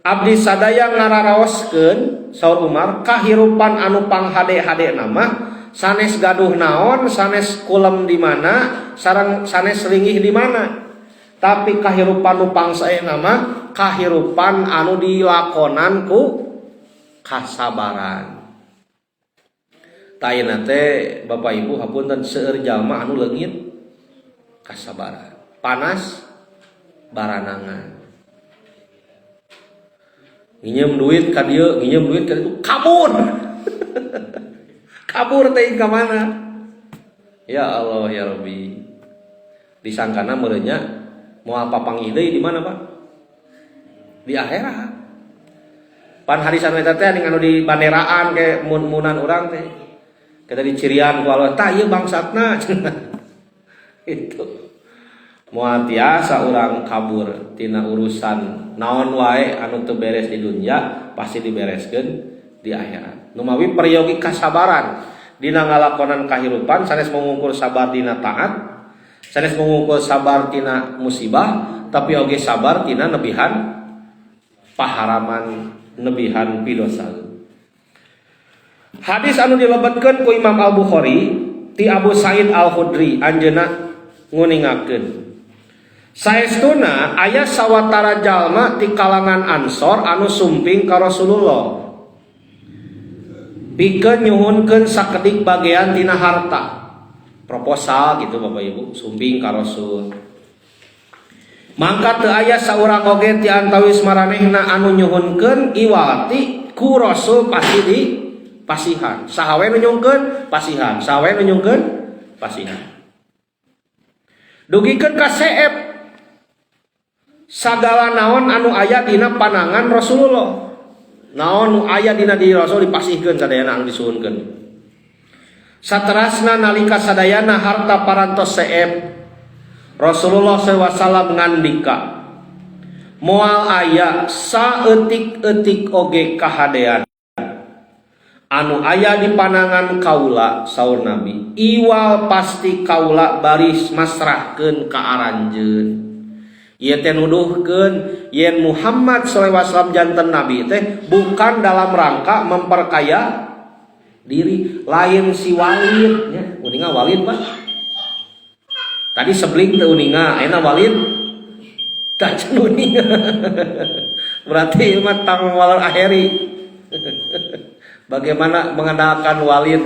Speaker 1: Abdi sadaya ngararaoskeun saur Umar kahirupan anu panghade-hade nama sanes gaduh naon, sanes kulem di mana, sareng sanes linggih di mana. Tapi kahirupan nu pangsae nama kahirupan anu dilakonan ku kasabaran. Tayna teh Bapak Ibu hapunten seueur jalma anu leungit kasabaran. Panas baranangan. Nginjem duit ka dieu, nginjem duit ka ditu, kabur. Kabur teh ka mana? Ya Allah ya Rabbi. Disangkana meureunnya moal papanggih deui di mana, Pak? Di akhirat. Pan hadisan eta teh anu di banderaan ke mun-munan urang teh. Kita dicirian ku Allah, tah ieu bangsatna. Itu. Moal tiasa urang kabur tina urusan naon wae anu teu beres di dunia pasti dibereskeun di akhirat. Nu mawi peryogi kasabaran dina ngalakonan kahirupan sanes mungkur sabar dina taat, sanes mungkur sabar tina musibah, tapi oge sabar tina nebihan paharaman, nebihan pidosa. Hadis anu dilebetkeun ku Imam Al-Bukhari ti Abu Sa'id Al-Khudri anjeunna nguningakeun saestuna aya sawatara jalma ti kalangan Ansor anu sumping ka Rasulullah pikeun nyuhunkeun sakedik bagian tina harta. Proposal gitu Bapak Ibu, sumping ka Rasul. Mangka teu aya saurang oge ti antawis maranehna anu nyuhunkeun iwati ku Rasul pasti di pasihan. Saha we nu nyuhunkeun pasihan, saha we nu nyuhunkeun pasihan. Dugikeun ka seep sagala naon anu aya dina panangan Rasulullah. Naon nu aya dina diri Rasul dipasihkeun sadayana anu disuhunkeun. Saterasna nalika sadayana harta parantos seep, Rasulullah sallallahu alaihi wasallam ngandika, moal aya saeutik-eutik oge kahadean anu aya di panangan kaula, saur Nabi, iwal pasti kaula baris masrahkeun ka aranjeun. Ieu teh nuduhkeun yen Muhammad sallallahu alaihi wasallam janten nabi teh bukan dalam rangka memperkaya diri, lain si Walid nya. Uninga Walid, Pak? Tadi sebling teu uninga, ayeuna Walid tacan uninga. Berarti mah tang walor akhiri. Bagaimana mengandalkan Walid?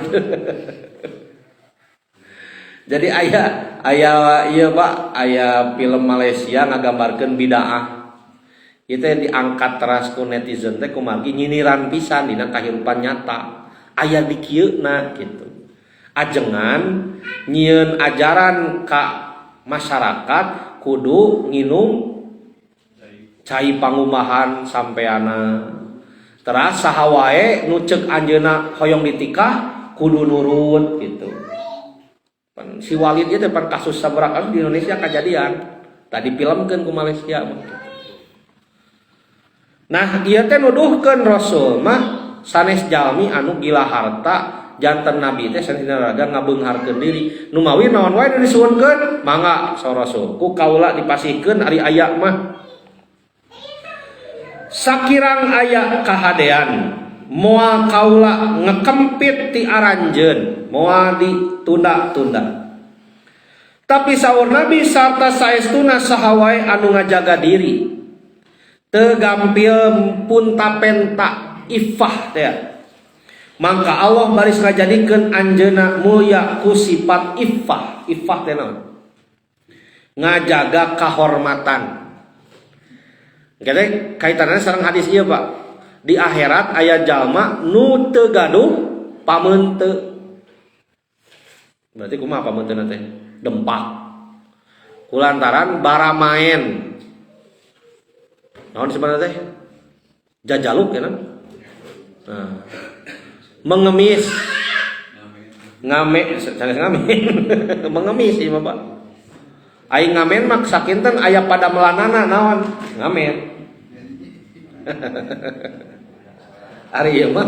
Speaker 1: Jadi aya aya iya Pak, aya film Malaysia ngagambarkeun bidaah. Itu yang diangkat teras ku netizen teh kumargi nyiniran pisan dina kahirupan nyata. Aya di kieuna gitu. Ajengan nyieun ajaran ka masyarakat kudu nginum cai pangumahan sampeana. Teras saha wae nu ceuk anjeunna hoyong ditikah kudu nurut gitu. Pan si Walid ieu teh pan kasus sabaraha kasus di Indonesia kejadian. Tadi filmkeun ku Malaysia mah. Nah, ieu teh nuduhkeun Rasul mah sanes jalmi anu gila harta, janten nabi teh sanes raga ngabeungharkeun diri. Nu mawi naon wae nu disuhunkeun, mangga saur Rasul. Ku kaula dipasihkeun ari aya mah. Sakirang aya kahadean moal kaula ngekempit ti aranjeun, moal ditunda-tunda. Tapi saur Nabi sarta saestuna saha wae anu ngajaga diri teu gampil punta-penta ifah teh. Mangka Allah baris ngajadikeun anjeunna mulya ku sifat iffah. Iffah teh naon? Ngajaga kahormatan. Jadi kaitannya sareng hadis ieu Pak. Di akhirat aya jalma nu teu gaduh pameuteu. Berarti kumaha pameuteu teh? Dempak. Kulantaran baramaen. Naon sebenarnya teh? Jajaluk ya nah. Mengemis. Ngame, sanes ngamen. Mengemis ieu mah Pak. Aing ngamen mah sakinten aya pada melanana naon? Ngamen. Ari ieu mah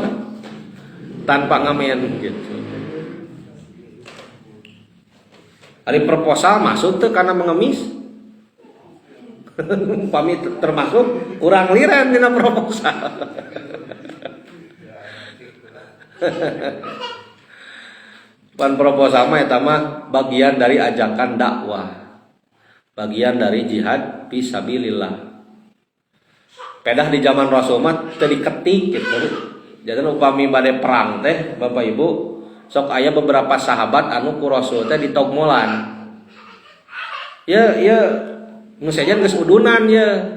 Speaker 1: tanpa ngamen gitu. Ari proposal masuk teu karena mengemis. Pamit termasuk kurang liren dina proposal. Pan proposal mah eta mah bagian dari ajakan dakwah. Bagian dari jihad fisabilillah. Pedah di zaman Rasul mah teu diketik gitu. Jadi upami bade perang teh Bapak Ibu sok aya beberapa sahabat anu ku Rasul teh ditogmolan. Ya ya nu sejen geus udunan ya.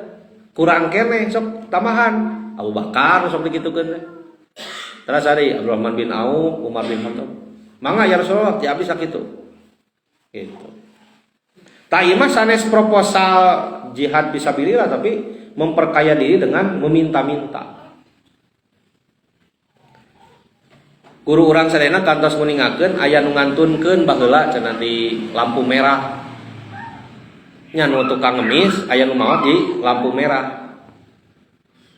Speaker 1: Kurang keneh sok tambahan Abu Bakar sok dikitukeun teh. Terus ari Abdurrahman bin Auf, Umar bin Khattab. Mangga ya Rasulullah ti abdi sakitu. Gitu. Tah ieu mah sanes proposal jihad fisabilillah tapi memperkaya diri dengan meminta-minta. Guru urang sadayana kantos nguningakeun aya nu ngantunkeun baheula cenah di lampu merah. Nya nu tukang ngemis aya nu maot di lampu merah.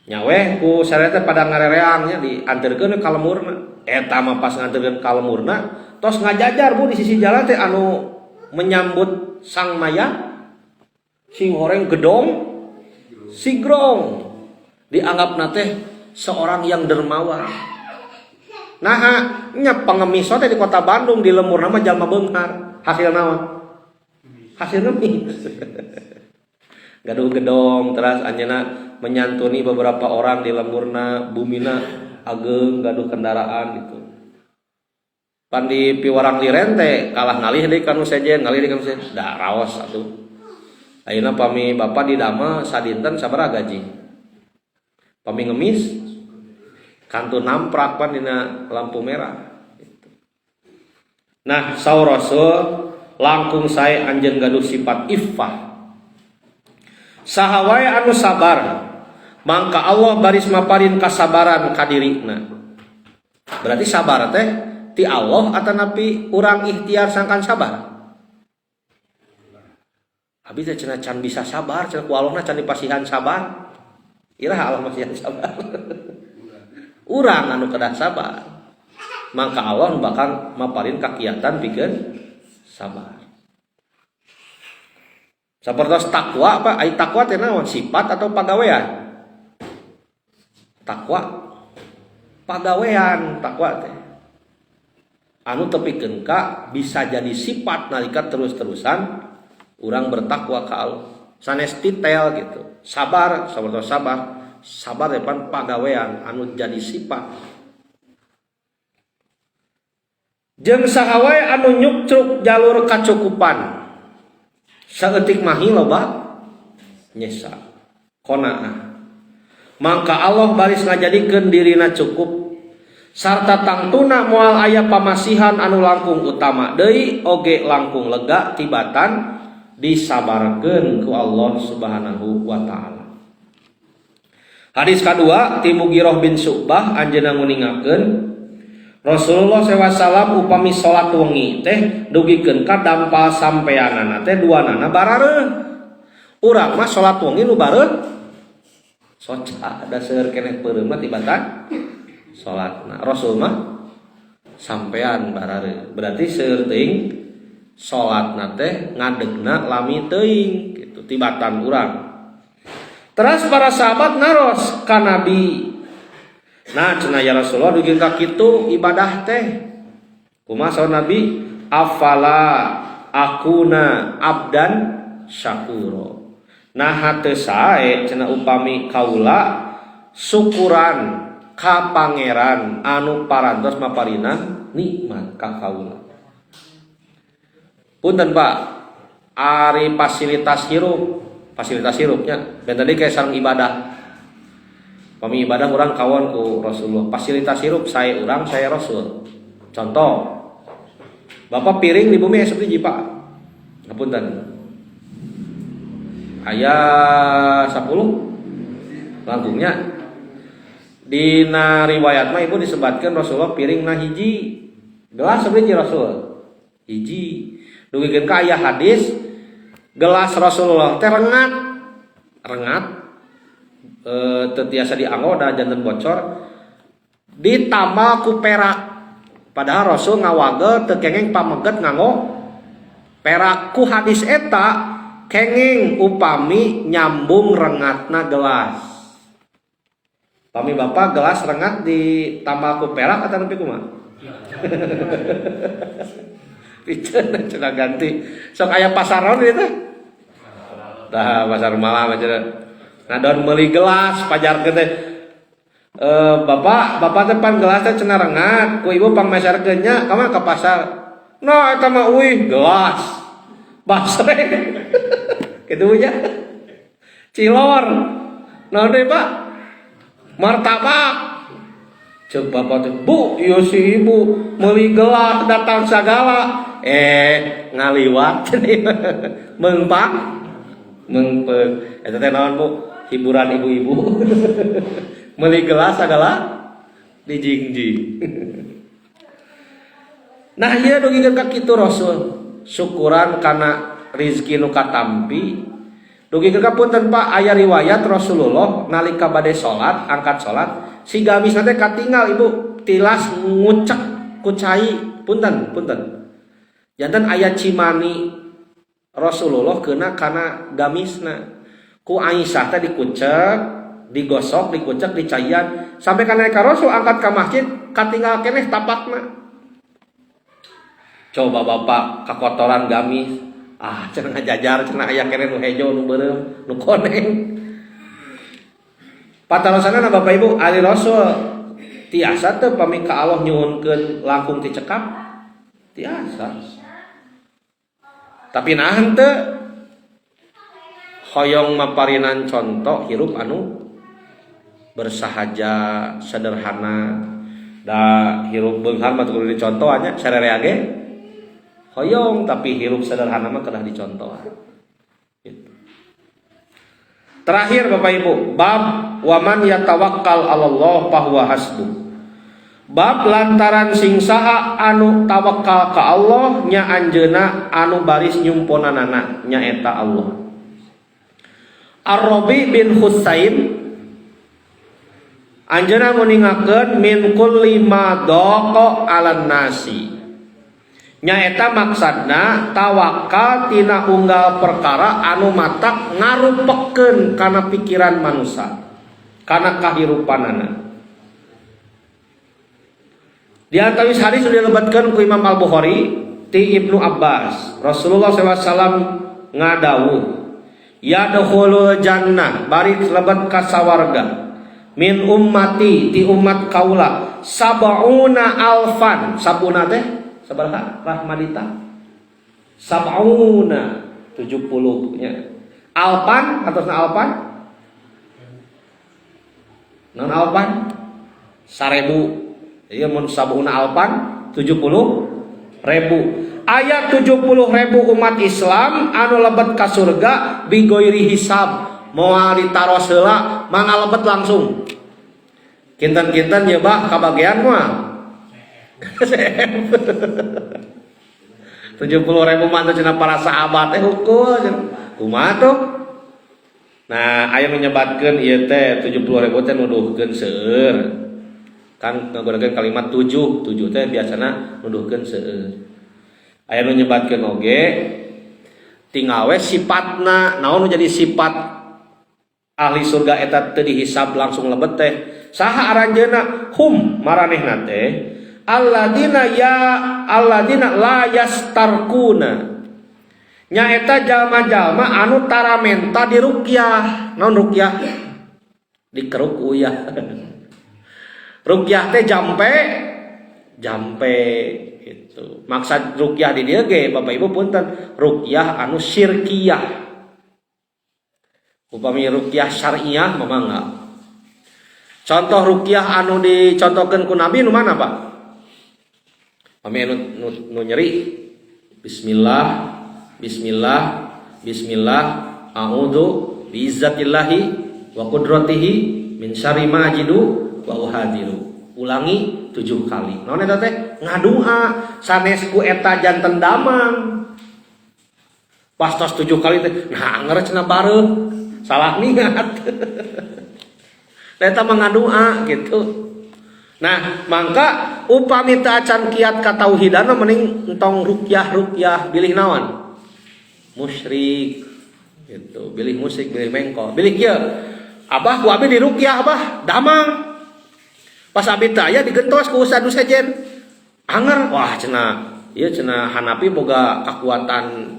Speaker 1: Nya weh ku sadaya teh pada ngarereang nya dianterkeun ka lemurna. Eta mah pas nganterkeun ka lemurna tos ngajajar Bu di sisi jalan teh anu menyambut sang maya sing horeng gedong sigrong dianggapna teh seorang yang dermawan. Nah, nya pengemis teh di kota Bandung di lemurna mah jalma beunghar. Hasil naon? Hasil ngemis. Gaduh gedong terus anjeunna menyantuni beberapa orang di lemurna bumina ageng gaduh kendaraan gitu. Pan di piwarang liren teh kalah ngalih deui ka nu sejen, ngalih deui ka nu sejen. Da raos atuh. Ayeuna pami bapak di dama sadinten sabaraha gaji? Pami ngemis kantun namprak pan dina lampu merah gitu. Nah, saur Rasul langkung sae anjeun gaduh sifat iffah. Saha wae anu sabar mangka Allah baris maparin kasabaran ka dirina. Berarti sabar teh ti Allah atanapi urang ikhtiar sangkan sabar. Abi teh cenah can bisa sabar, cenah ku Allahna can dipasihan sabar. Iraha Allah masihan sabar. Urang anu kedah sabar. Mangka Allah bakal maparin kakiatan pikeun sabar. Sapertos takwa apa? Ai takwa teh naon? Sifat atau pagawean? Takwa pagawean takwa teh. Anu tepikeun ka bisa jadi sifat nalika terus-terusan urang bertakwa ka Allah. Sanes titel gitu. Sabar, sapertos sabar. Sabar depan pagawean anu jadi sifat. Jeung saha wae anu nyukcruk jalur kacukupan. Saeutik mahi loba nyesa qanaah. Mangka Allah baris ngajadikeun dirina cukup sarta tangtuna moal aya pamasihan anu langkung utama deui oge langkung lega tibatan disabarkeun ku Allah Subhanahu wa taala. Hadis kadua ti Mughirah bin Syu'bah anjeunna nguningakeun Rasulullah sallallahu alaihi wasallam upami salat wengi teh dugikeun ka dampal sampeanana teh duanana barareuh. Urang mah salat wengi nu bareuh soca da seueur keneh peureumna tibatan salatna. Rasul mah sampean barareuh. Berarti seueur teuing salatna teh ngadegna lami teuing gitu tibatan urang. Terus para sahabat naros ka Nabi. Nah cenah ya Rasulullah dugi ka kitu ibadah teh. Kumaha saur Nabi? Afala akuna abdan syakuro. Nah teu sae cenah upami kaula syukuran ka pangeran anu parantos maparinan nikmat ka kaula. Punten Pak, ari fasilitas hirup, fasilitas hirupnya dan tadi kayak sareng ibadah. Pami ibadah urang kawon ku Rasulullah. Fasilitas hirup saya urang saya Rasul. Contoh, Bapak piring di bumi aya hiji Pak. Ngapunten. Aya 10 langkungnya. Dina riwayat mah ibu disebutkan Rasulullah piring nah hiji. Gelas sabaraha Rasul? Hiji. Dugikeun ka aya hadis gelas Rasulullah teh rengat. Rengat teu tiasa dianggo da janten bocor ditambah ku perak. Padahal Rasul ngawagel teu kenging pameget nganggo perak. Ku hadis eta kenging upami nyambung rengatna gelas. Pami Bapak gelas rengat ditambah ku perak atau nepi kumaha? Piceun cenah ganti. Sok aya pasar naon ieu teh? Tah pasar malam cenah. Nah don meuli gelas pajarkeun teh. Bapak, bapak teh pan gelas teh cenah rengat, ku ibu pangmeserkeun nya ka mana ka pasar. Nah eta mah uih gelas. Basreng. Kitu nya. Cilor. Naon deui Pak? Martabak. Ceuk bapak teh, "Bu, ieu si ibu meuli gelas datang sagala." Ngaliwat meungpang meungpeung. Eta teh naon, Bu? Hiburan ibu-ibu. Meuli gelas sagala dijingjing. Nah, ieu dugikeun ka kitu Rasul. Syukuran kana rizki nu katampi. Dugikeun ka punten Pak, aya riwayat Rasulullah nalika bade salat, angkat salat, si gamisna teh katinggal ibu tilas ngucek ku cai, punten, punten. Janten aya cimani Rasulullah kena kana gamisna. Ku Aisyah teh dikucek, digosok, dikucek, dicaian sampai kana ka Rasul angkat ka masjid katinggal keneh tapakna. Coba Bapak kakotoran gamis, ah cenah ngajajar cenah aya keneh nu hejo, nu beureum, nu koneng. Patarosanna Bapak Ibu, ari Rasul tiasa teu pami ka Allah nyuhunkeun langkung ti cekap? Tiasa. Tapi nah henteu hoyong maparinan contoh hirup anu bersahaja, sederhana. Da hirup beunghar mah kudu dicontoh nya, sarerea ge hoyong, tapi hirup sederhana mah kedah dicontoh. Gitu. Terakhir Bapak Ibu, bab waman yatawakkal 'alallah fahuwa hasbuh. Bab lantaran sing saha anu tawakal ka Allah nya anjeuna anu baris nyumponanana nyaeta Allah. Ar-Rabi bin Husain anjeunna nguningakeun min kulli ma daqa 'alan nasi. Nyaeta maksudna tawakal tina unggal perkara anu matak ngarupekeun kana pikiran manusia, kana kahirupanana. Di antawis hadis sudah dilebatkan ku Imam Al-Bukhari ti Ibnu Abbas. Rasulullah SAW ngadawuh, yadkhulul jannah bari lebet ka sawarga min ummati ti umat kaula sab'una alfan. Sabuna teh sabaraha rahmadita? Sab'una 70 nya. Alpan atosna alpan? Non alpan? 1000. Iya mun sab'una alpan 70.000. Ayat 70.000 umat Islam anu lebet ka surga bigoiri hisab, moal ditaros heula mangga lebet langsung. Kinten-kinten ya bah kabagian moal. 70.000 mah cenah para sahabat teh hukul kumaha tuh. Nah, aya nu nyebatkeun ieu teh 70.000 teh nuduhkeun seueur. Kan ngagunakeun kalimat 7, 7 teh biasana nuduhkeun seueur. Aya nu nyebatkeun oge tinggal we sifatna, naon nu jadi sifat ahli surga eta teu dihisab langsung lebet teh. Saha aranjeunna? Hum maranehna teh alladzina ya alladzina la yastarkuna. Nyaeta jalma-jalma anu tara menta diruqyah. Naon ruqyah? Dikeruk uyah. Rukyah teh jampe jampe gitu. Maksud rukyah di dieu ge, Bapak Ibu, punten, rukyah anu syirkiyah. Upami rukyah syariah mah mangga. Contoh rukyah anu dicontohkeun ku Nabi nu mana, Pak? Pami nu nyeri, bismillah, bismillah, bismillah, a'udzu biizzatillahi wa qudratihi min syarri ma ajidu wa uhadziru. Ulangi 7 kali. Naon eta teh? Ngadua sanes ku eta janten damang. Pas tos 7 kali teh, nah anger cenah bareuh. Salah niat. Eta mah ngadua gitu. Nah, mangka upami teu acan kiat katauhidan mending entong rukyah-rukyah, bilih naon? Musyrik gitu. Bilih musyrik, bilih mengko. Bilih kieu. Abah ku abi dirukyah, Abah, damang. Pas abi teh aya digentos ku ustad nu sejen. Anger, wah cenah, ieu cenah Hanapi boga kekuatan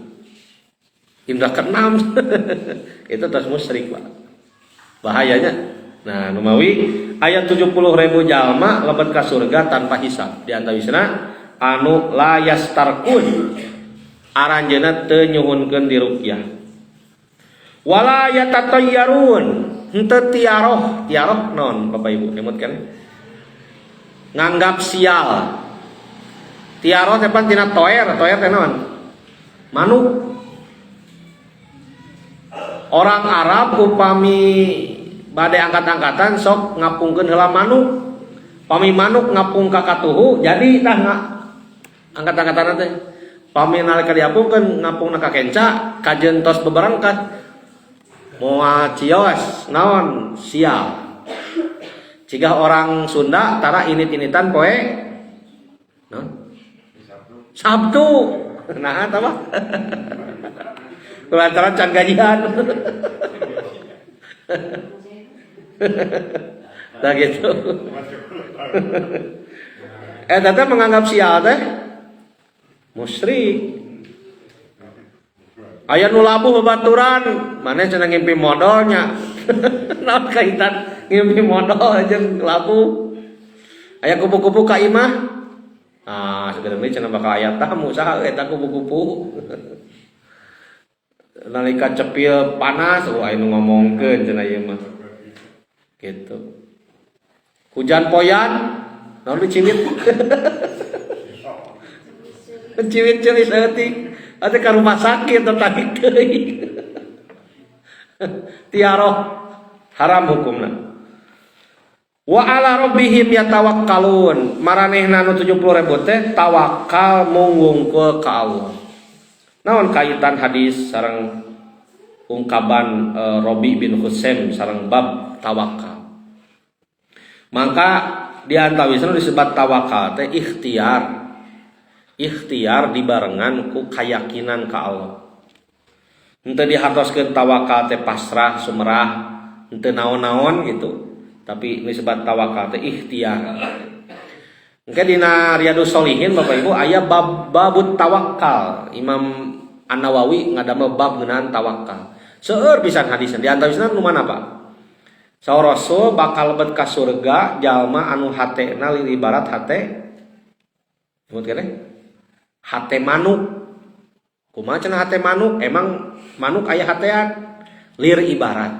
Speaker 1: indra keenam. Itu terus musyrik, Pak. Bahayanya. Nah, numawi aya 70.000 jalma lebet ka surga tanpa hisab. Di antawisna anu la yastarqun, aranjeunna teu nyuhunkeun diruqyah. Wala yatatayyarun, henteu tiaroh. Tiaroh naon, Bapak Ibu? Emut kan? Nganggap sial. Tiaroh teh pan tina toer, toer teh naon? Manuk. Orang Arab upami bade angkat-angkatan sok ngapungkeun heula manuk. Pami manuk ngapung ka katuhu jadi tah angkat-angkatan teh. Pami nalika diapungkeun ngapungna ka kenca kajeun tos beberangkat. Moal cios naon sial. Jika orang Sunda tara init-initan poe naon? Sabtu. Nah, eta mah. Lantaran can gajian. Nah gitu. Teh menganggap sial teh musyrik. Aya nu labuh babaturan, maneh cenah ngimpi modalnya. Naon kaitan ngimpi modal jeung labuh? Aya kupu-kupu ka imah. Ah, sekedar cenah bakal aya tamu, saha eta kupu-kupu. Nalika cepil panas, oh aya nu ngomongkeun cenah ieu mah. Gitu. Hujan poyan, naon diciwit? Ciwit ceuli saeutik. Ate ka rumah sakit tertarik deui. Tiaroh haram hukumna. Wa ala rabbihim yatawakkalun. Maranehna nu 70.000 teh tawakal mung wungkul ka Allah. Naon kaitan hadis sareng ungkapan Robi bin Husaim sareng bab tawakal? Mangka di antawisna disebut tawakal teh ikhtiar. Ikhtiar dibarengan ku kayakinan ka Allah. Henteu dihartoskeun tawakal teh pasrah sumerah, henteu naon-naon gitu. Tapi disebut tawakal teh ikhtiar. Engke dina Riyadhus Shalihin, Bapak Ibu, aya bab babut tawakal. Imam An-Nawawi ngadamel bab ngeunaan tawakal. Seueur pisan hadisna. Di antawisna nu mana, Pak? Saur Rasul bakal lebet ka surga jalma anu hatena lir ibarat hate. Nyebut keneh? Hate manuk. Kumaha cenah hate manuk? Emang manuk aya hatean? Lir ibarat.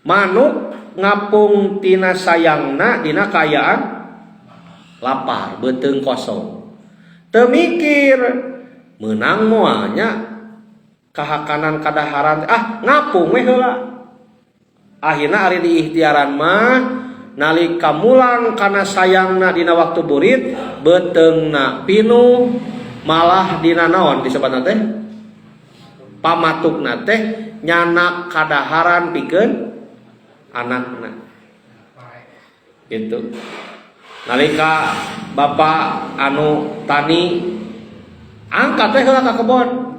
Speaker 1: Manuk ngapung tina sayangna dina kaayaan lapar, beuteung kosong. Teu mikir meunang moalnya kahakanan kadaharan, ah ngapung we heula. Akhirna ari diikhtiaran mah nalika mulang kana sayangna dina waktu burit, beuteungna pinuh, malah dina naon disebutna teh pamatukna teh nyanak kadaharan pikeun anakna gitu. Nalika bapak anu tani angkat teh heula ka kebon,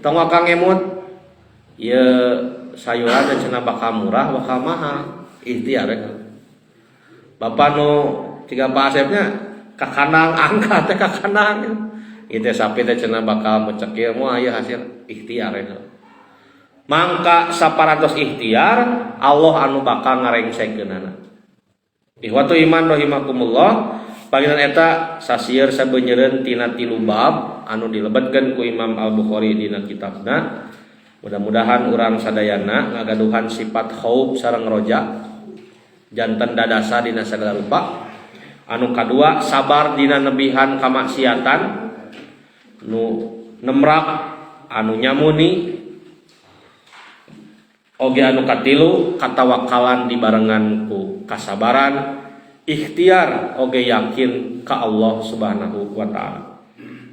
Speaker 1: tong waka ngemut ieu sayuran teh cenah bakal murah bakal mahal, ikhtiar we. Bapak nu tiga Pak Asepnya ka kandang, angkat teh ka kandang ieu teh sapi teh cenah bakal mecekil moal aya hasil, ikhtiar we. Mangka saparantos ikhtiar Allah anu bakal ngarengsekeunana. Ikhwatu iman rahimakumullah, panginten eta sasieur sabeunyereun tina tilu bab anu dilebetkeun ku Imam Al-Bukhari dina kitabna. Mudah-mudahan urang sadayana ngagaduhan sifat khauf sareng roja janten dadasa dina sagala rupa. Anu kadua, sabar dina nebihan kamaksiatan nu nemrak anu nyamuni. Oge anu katilu, katawakalan dibarengan ku kasabaran, ikhtiar oge yakin ka Allah Subhanahu wa taala.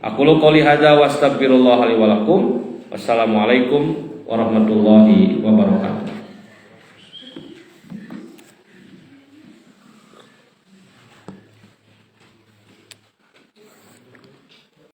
Speaker 1: Aqulu qouli hadza wa astaghfirullah li wa lakum. Wassalamualaikum warahmatullahi wabarakatuh.